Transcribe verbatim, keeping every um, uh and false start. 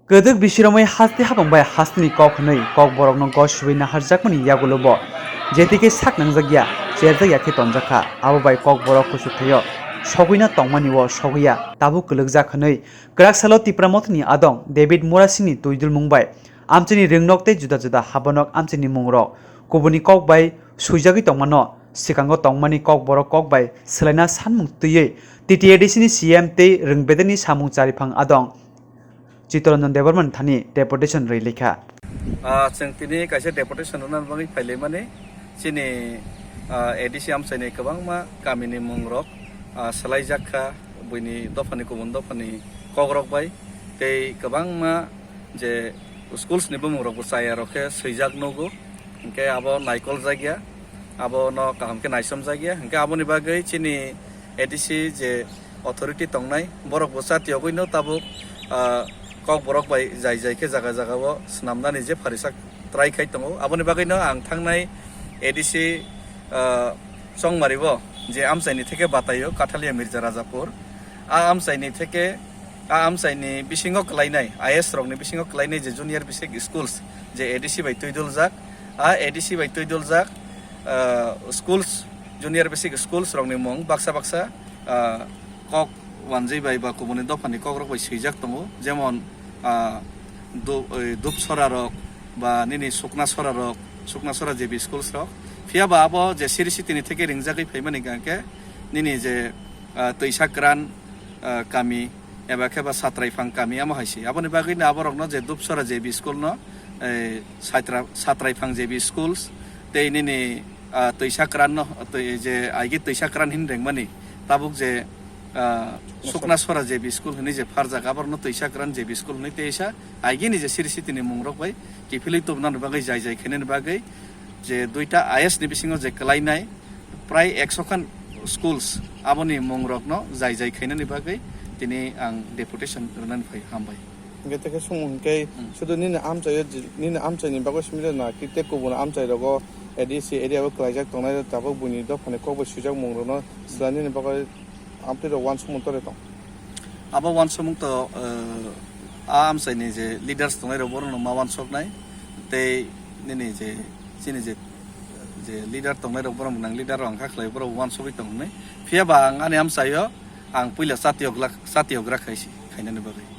Kwdwk bisiromwi haste hapang bai hasteni kok hwnwi Kokborokno goswi naharjakmani yagulo bo J T K sak nangjak ya, cherjak ya khe tonjak kha. Abo bai Kokborok kuchukthai-o sogwina tongmani-o sogwi ya, tabuk kwlwkjak hwnwi kwrak salo Tipra Mothani adong David Murasingni twidulmung bai amchaini rwngnok tei juda juda habanok amchaini mungrok kubuni kok bai swijagwi tongmano, swkango tongmani Kokborok kok bai swlaina sanmung twiwi T T A D C ni C M tei rwngbedenni samung chariphang adong Chittaranjan Debbarmani thani deputation rwi lekha. Ah, chwng tini kaisa deputation rwna bagwi phailaimani chini, ah, A D C amchaini kwbangma kamini mungrok, ah, swlaijak kha buini dophani kubun dophani kokrok bai tei kwbangma je schools ni bumungrokbo chayarok khe swijak nugo, hinkhe abo naikoljak ya, abono kaham khe naisomjak ya, hinkhe aboni bagwi chini A D C je authority tongnai, borok bo chatiyogwino tabuk, ah, Kokborok bai jai jai khe jaga jaga o swnamnani je pharisa try khai tongo. Aboni bagwino ang thangnai A D C, ah, Chongmari bo je amchaini theke bataio Kathalia Mirza Rajapur, a amchaini theke, a amchaini bisingo kwlainai, I S rokni bisingo kwlainai je junior basic schools je A D C bai twiduljak, a A D C bai twiduljak, ah, schools, junior basic schools rokni mung baksa baksa, ah, kok wanjwi bai ba kubuni dophani kokrok bai swijak tongo, jemon, ah, Du-, oi, Dupsora rok ba nini Suknasora rok, Suknasora J B schools rok. Phiya ba abo je siri sitini theke ringjagwi phaimani hwnkhe nini je, ah, Twisakran, ah, kami eba khe ba Satraifang kami amo hai se. Aboni bagwino aborokno je Dupsora J B school no, eh, Satra-, Satraifang J B schools tei nini, ah, Twisakran no, twi-, je aigi Twisakran hin rengmani tabuk je, ah, Suknasora J B school hinwi je pharjak, aborokno Twisakran J B school hinwi teisa aigini je siri sitini mungrok bai kiphilwi tubunani bagwi jai jai khainani bagwi je duita I S ni bisingo je kwlainai prai ekso khan schools aboni mungrokno jai jai khainani bagwi tini ang deputation rwnani phai, hambai. Hingke tei khe sung hingke Hmm. sudu nini amchaio ji-, nini amchaini bagwi simi na ki tei kubun amchairogo A D C area o kwlaijak tongnai tabuk buini dophani kok bai swijak mungrokno swlai nini bagwi amtwi rok uansukmung tore tong. Abo uansukmung to, eh, a amchaini je leaders tongnai rok borokno ma uansuknai tei nini je chini je, je leader tongnai rok borok nang leader rok ang kha khlai borok uansugwi tong hwnwi. Phiya ba ang ani amchaio ang puila chatiyok lak-, chatiyok rak khai si khainani bagwi.